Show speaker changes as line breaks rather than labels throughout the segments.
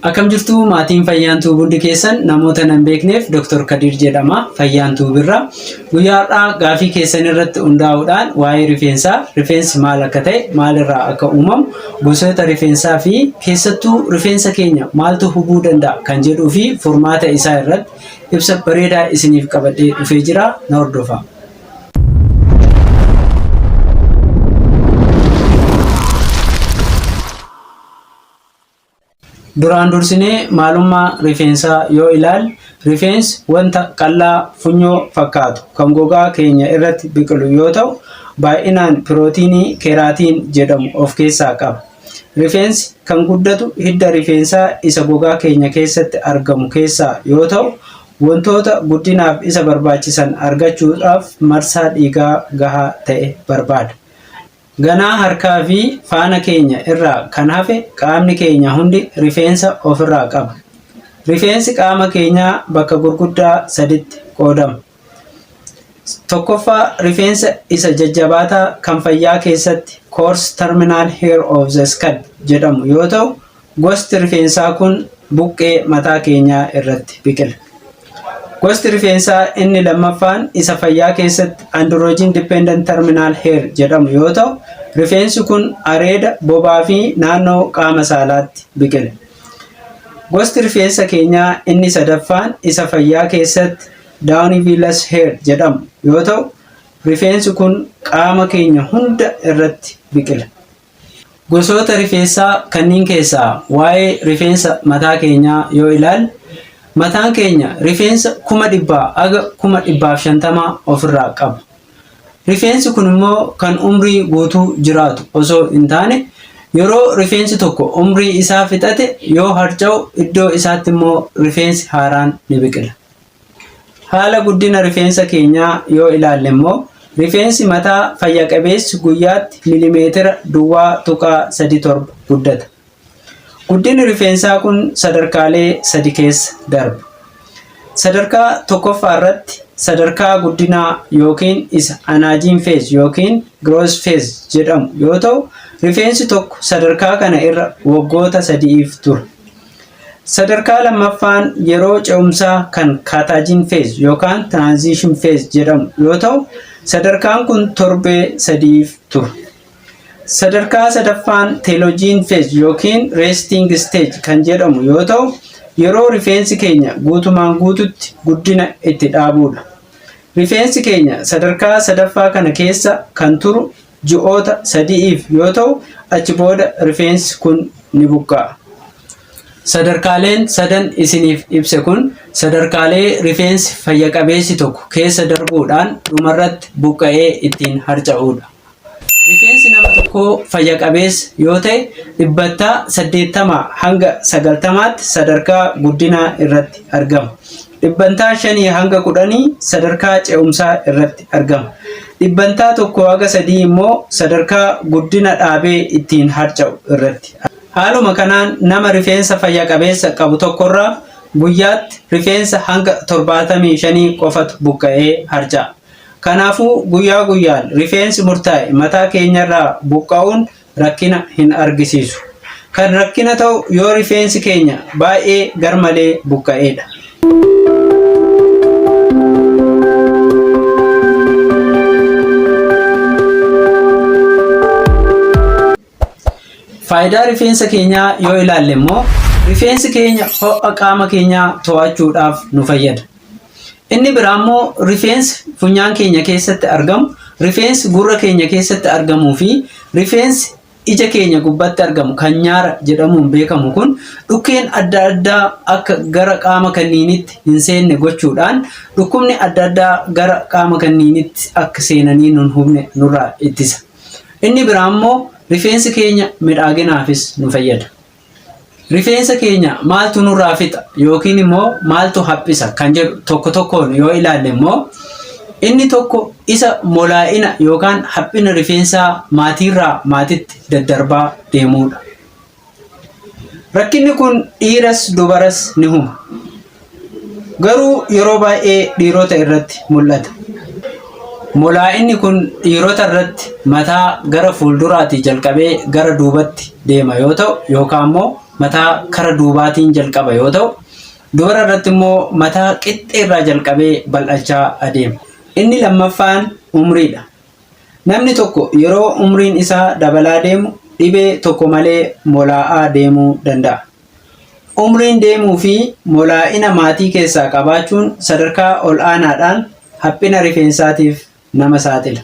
Akkam jirtu maatiin Fayyaan Tuub hundi keessan namoota nan beekneef Dr. Kadir jedhama Fayyaan Tuub irraa. Guyyaa har'aa gaafii keessan irratti hundaa'uudhaan waa'ee rifeensaa, rifeensi maal akka ta'e, maalirraa akka uumamu, gosoota rifeensaa fi keessattuu rifeensa keenya maaltu hubuu danda'a kan jedhuu fi furmaata isaa irratti ibsa bareedaa isiniif qabadhee dhufee jira na hordofaa. Duraan dursinee maalummaa rifeensaa yoo ilaalle, rifeensi wanta qal'aa funyoo fakkaatu kan gogaa keenya irratti biqilu yoo ta'u, baay'inaan pirootiinii keeraatiin jedhamu of keessaa qaba. Rifeensi kan guddatu hidda rifeensaa isa gogaa keenya keessatti argamu keessaa yoo ta'u, wantoota guddinaaf isa barbaachisan argachuudhaaf marsaa dhiigaa gahaa ta'e barbaada. Ganaa harkaa fi faana keenya irraa kan hafe qaamni keenya hundi rifeensa ofirraa qaba. Rifeensi qaama keenyaa bakka gurguddaa saditti qoodama. Tokkoffaa rifeensa isa jajjabaataa kan fayyaa keessatti coarse terminal hair of the scalp jedhamu yoo ta'u, Gosti rifeensaa kun buqqee mataa keenyaa irratti biqila. Gosti rifeensaa inni lammaffaan isa fayyaa keessatti androgen dependent terminal hair jedhamu yoo ta'u, rifeensi kun areeda, bobaa fi naannoo qaama saalaatti biqila. Gosti rifeensa keenyaa inni sadaffaan isa fayyaa keessatti downy vellus hair jedhamu yoo ta'u, rifeensi kun qaama keenya hunda irratti biqila. Gosoota rifeensaa kanniin keessaa waa'ee rifeensa mataa keenyaa yoo ilaalle, mataan keenya rifeensa 100,000 haga 150,000 ofirraa qaba. Rifeensi kun immoo kan umrii guutuu jiraatu osoo hin taane, yeroo rifeensi tokko umrii isaa fixate yoo harca'u iddoo isaatti immoo rifeensi haaraan ni biqila. Haala guddina rifeensa keenyaa yoo ilaalle immoo rifeensi mataa fayya qabeessi guyyaatti milimeetira 0.37 guddata. Guddinni rifeensaa kun sadarkaalee sadi keessa darba. Sadarkaa tokkoffaa irratti sadarkaa guddinaa yookiin isa anagen phase yookiin growth phase jedhamu yoo ta'u, rifeensi tokko sadarkaa kana irra waggoota sadi'iif tura. Sadarkaa lammaffaan yeroo ce'umsaa kan catagen phase yookaan transition phase jedhamu yoo ta'u, sadarkaan kun torbee sadiif tura. Sadarkaa sadaffaan telogen phase yookiin resting stage kan jedhamu yoo ta'u, yeroo rifeensi keenya guutumaan guututti guddina itti dhaabuudha. Rifeensi keenya sadarkaa sadaffaa kana keessa kan turu ji'oota sadi'iif yoo ta'u, achi booda rifeensi kun ni buqqa'a. Sadarkaaleen sadan isiniif ibse kun sadarkaalee rifeensi fayya qabeessi tokko keessa darbuudhaan dhumarratti buqqa'ee ittiin harca'uudha. Rifeensi nama tokkoo fayya qabeessa yoo ta'e dhibbantaa 80 hanga 90tti sadarkaa guddinaa irratti argama. Dhibbantaa 5 hanga 10 sadarkaa ce'umsaa irratti argama. Dhibbantaa 1 haga 3 immoo sadarkaa guddina dhaabee ittiin harca'u irratti. Haaluma kanaan nama rifeensa fayya qabeessa qabu tokkorraa guyyaatti rifeensa hanga 75 qofatu buqqa'ee harca'a. Kanaafuu guyyaa guyyaan rifeensi murtaa'e mataa keenyarraa buqqa'uun rakkina hin argisiisu. Kan rakkina ta'u yoo rifeensi keenya baay'ee garmalee buqqa'eedha. Faayidaa rifeensa keenyaa yoo ilaalle immoo rifeensi keenya ho'a qaama keenyaa to'achuudhaaf nu fayyada. Inni biraa immoo rifeensi funyaan keenya keessatti argamu, rifeensi gurra keenya keessatti argamuu fi rifeensi ija keenya gubbatti argamu kan nyaara jedhamuun beekamu kun dhukkeen adda addaa akka gara qaama kanniinitti hin seenne gochuudhaan dhukkubni adda addaa gara qaama kanniinitti akka seenanii nun hubne nurraa ittisa. Inni biraa immoo rifeensi keenya midhaaginaafis nu fayyada. Rifeensa keenya maaltu nurraa fixa yookiin immoo maaltu haphisa kan jedhu tokko tokkoon yoo ilaalle immoo inni tokko isa molaa'ina yookaan haphina rifeensaa maatiirraa maatitti daddarbaa deemuudha. Rakkinni kun dhiiras dubaras ni huba. Garuu yeroo baay'ee dhiirota irratti mul'ata. Molaa'inni kun dhiirota irratti mataa gara fuulduraatii jalqabee gara duubatti deema yoo ta'u yookaan immoo mataa kara duubaatiin jalqaba yoo ta'u, dubara irratti immoo mataa qixxee irraa jalqabee bal'achaa adeema. Inni lammaffaan umriidha. Namni tokko yeroo umriin isaa dabalaa deemu dhibee tokko malee molaa'aa deemuu danda'a. Umriin deemuu fi molaa'ina maatii keessaa qabaachuun sadarkaa ol aanaadhaan haphina rifeensaatiif nama saaxila.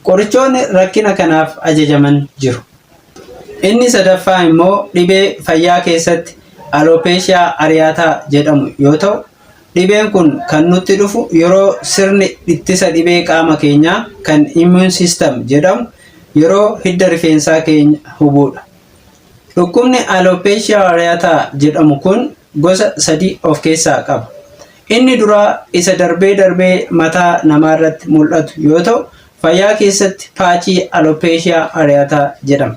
Qorichoonni rakkina kanaaf ajajaman jiru. Inni sadaffaa immoo dhibee fayyaa keessatti alopecia areata jedhamu yoo ta'u, dhibeen kun kan nutti dhufu yeroo sirni ittisa dhibee qaama keenyaa kan immune system jedhamu yeroo hidda rifeensaa keenya hubuudha. Dhukkubni alopecia areata jedhamu kun gosa sadii of keessaa qaba. Inni duraa isa darbee darbee mataa namaarratti mul'atu yoo ta'u, fayyaa keessatti patchy alopecia areata jedhama.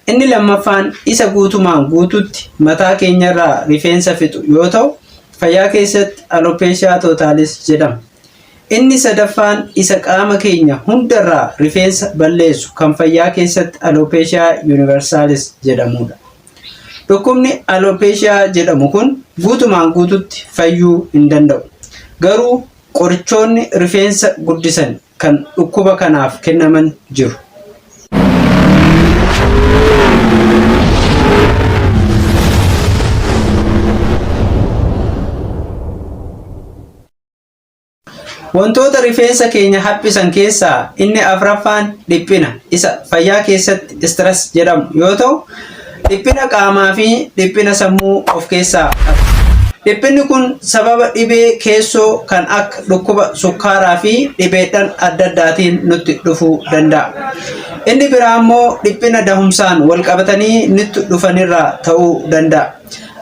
Inni lammaffaan isa guutumaan guututti mataa keenyarraa rifeensa fixu yoo ta'u, fayyaa keessatti alopecia totalis jedhama. Inni sadaffaan isa qaama keenya hundarraa rifeensa balleessu kan fayyaa keessatti alopecia universalis jedhamudha. Dhukkubni alopecia jedhamu kun guutumaan guututti fayyuu hin danda'u. Garuu qorichoonni rifeensa guddisan kan dhukkuba kanaaf kennaman jiru. Wantoota rifeensa keenya haphisan keessaa inni afraffaan dhiphina isa fayyaa keessatti stress jedhamu yoo ta'u, dhiphina qaamaa fi dhiphina sammuu of keessaa qaba. Dhiphinni kun sababa dhibee keessoo kan akka dhukkuba sukkaaraa fi dhibeedhaan adda addaatiin nutti dhufuu danda'a. Inni biraa immoo dhiphina dahumsaan wal qabatanii nutti dhufanirraa ta'uu danda'a.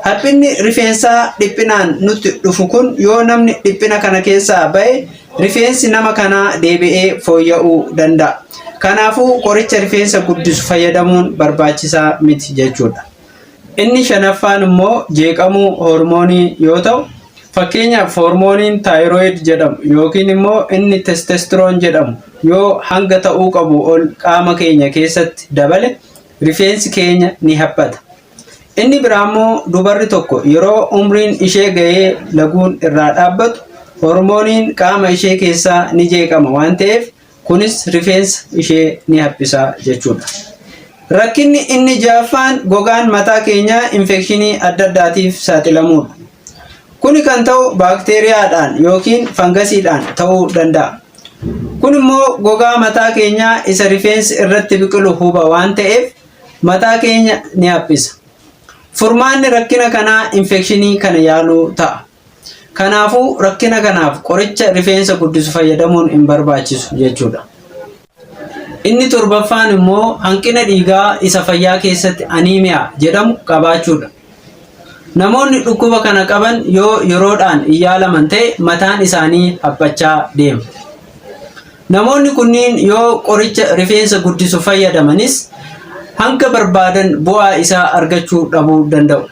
Haphinni rifeensaa dhiphinaan nutti dhufu kun yoo namni dhiphina kana keessaa ba'e rifeensi nama kanaa deebi'ee fooyya'uu danda'a. Kanaafuu qoricha rifeensa guddisu fayyadamuun barbaachisaa miti jechuudha. Inni shanaffaan immoo jeeqamuu hormoonii yoo ta'u, fakkeenyaaf hormooniin thyroid jedhamu yookiin immoo inni testosterone jedhamu yoo hanga ta'uu qabu ol qaama keenya keessatti dabale rifeensi keenya ni haphata. Inni biraa immoo dubarri tokko yeroo umriin ishee ga'ee laguun irraa dhaabbatu hormooniin qaama ishee keessaa ni jeeqama waan ta'eef kunis rifeensa ishee ni haphisa jechuudha. Rakkinni inni ja'affaan gogaan mataa keenyaa infekshinii adda addaatiif saaxilamuudha. Kuni kan ta'u baakteeriyaadhaan yookiin fangasiidhaan ta'uu danda'a. Kun immoo gogaa mataa keenyaa isa rifeensi irratti biqilu huba waan ta'eef mataa keenya ni haphisa. Furmaanni rakkina kanaa infekshinii kana yaaluu ta'a. Kanaafuu rakkina kanaaf qoricha rifeensa guddisu fayyadamuun hin barbaachisu jechuudha. Inni torbaffaan immoo hanqina dhiigaa isa fayyaa keessatti anemia jedhamu qabaachuudha. Namoonni dhukkuba kana qaban yoo yeroodhaan hin yaalaman ta'e mataan isaanii haphachaa deema. Namoonni kunniin yoo qoricha rifeensa guddisu fayyadamanis hanga barbaadan bu'aa isaa argachuu dhabuu danda'u.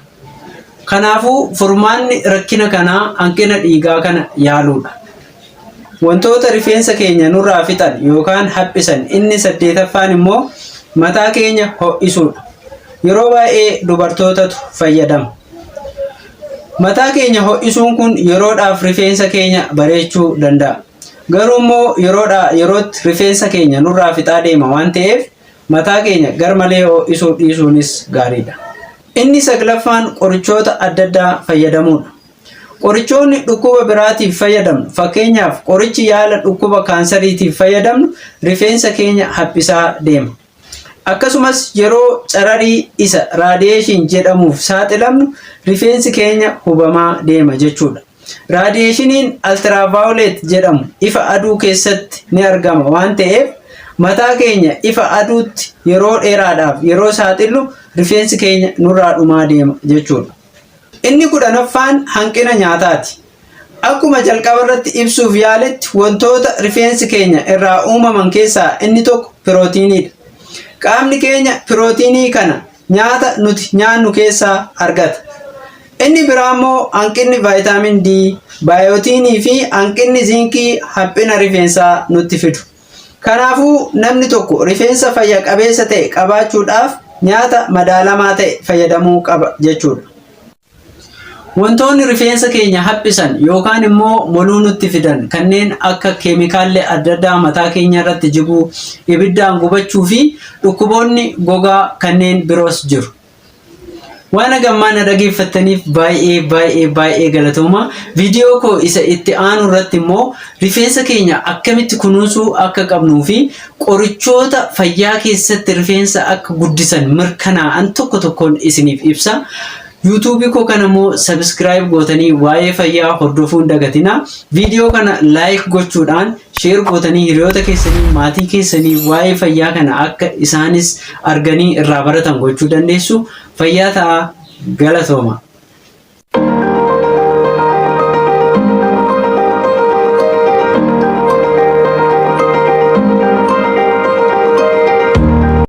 Kanaafuu furmaanni rakkina kanaa hanqina dhiigaa kana yaaluudha. Wantoota rifeensa keenya nurraa fixan yookaan haphisan inni saddeetaffaan immoo mataa keenya ho'isuudha. Yeroo baay'ee dubartootatu fayyadama. Mataa keenya ho'isuun kun yeroodhaaf rifeensa keenya bareechuu danda'a. Garuu immoo yeroodhaa yerootti rifeensa keenya nurraa fixaa deema waan ta'eef mataa keenya garmalee ho'isuu dhiisuunis gaariidha. Inni saglaffaan qorichoota adda addaa fayyadamuudha. Qorichoonni dhukkuba biraatiif fayyadamnu, fakkeenyaaf qorichi yaala dhukkuba kaansariitiif fayyadamnu rifeensa keenya haphisaa deema. Akkasumas yeroo cararii isa radiation jedhamuuf saaxilamnu rifeensi keenya hubamaa deema jechuudha. Raadiyeeshiniin ultraviolet jedhamu ifa aduu keessatti ni argama waan ta'eef mataa keenya ifa aduutti yeroo dheeraadhaaf yeroo saaxillu rifeensi keenya nurraa dhumaa deema jechuudha. Inni kudhanaffaan hanqina nyaataati. Akkuma jalqaba irratti ibsuuf yaaletti wantoota rifeensi keenya irraa uumaman keessaa inni tokko pirootiiniidha. Qaamni keenya pirootiinii kana nyaata nuti nyaannu keessaa argata. Inni biraa immoo hanqinni vitamin D, baayootiinii fi hanqinni ziinkii haphina rifeensaa nutti fidu. Kanaafuu namni tokko rifeensa fayya qabeessa ta'e qabaachuudhaaf Nyaata madaalamaa ta'e fayyadamuu qaba jechuudha. Wantoonni rifeensa keenya haphisan yookaan immoo moluu nutti fidan kanneen akka keemikaalli adda addaa mataa keenya irratti jiguu, ibiddaan gubachuu fi dhukkuboonni gogaa kanneen biroos jiru. Waan hagammaa na dhageeffattaniif baay'ee baay'ee baay'ee galatooma. Viidiyoo koo isa itti aanu irratti immoo rifeensa keenya akkamitti kunuunsuu akka qabnuu fi qorichoota fayyaa keessatti rifeensa akka guddisan mirkanaa'an tokko tokkoon isiniif ibsa. YouTube koo kana immoo subscribe gootanii waa'ee fayyaa hordofuu hin dagatinaa. Viidiyoo kana like gochuudhaan share gootanii hiriyoota keessanii maatii keessanii waa'ee fayyaa kana akka isaanis arganii irraa baratan gochuu dandeessu. Fayyaa ta'aa, galatooma.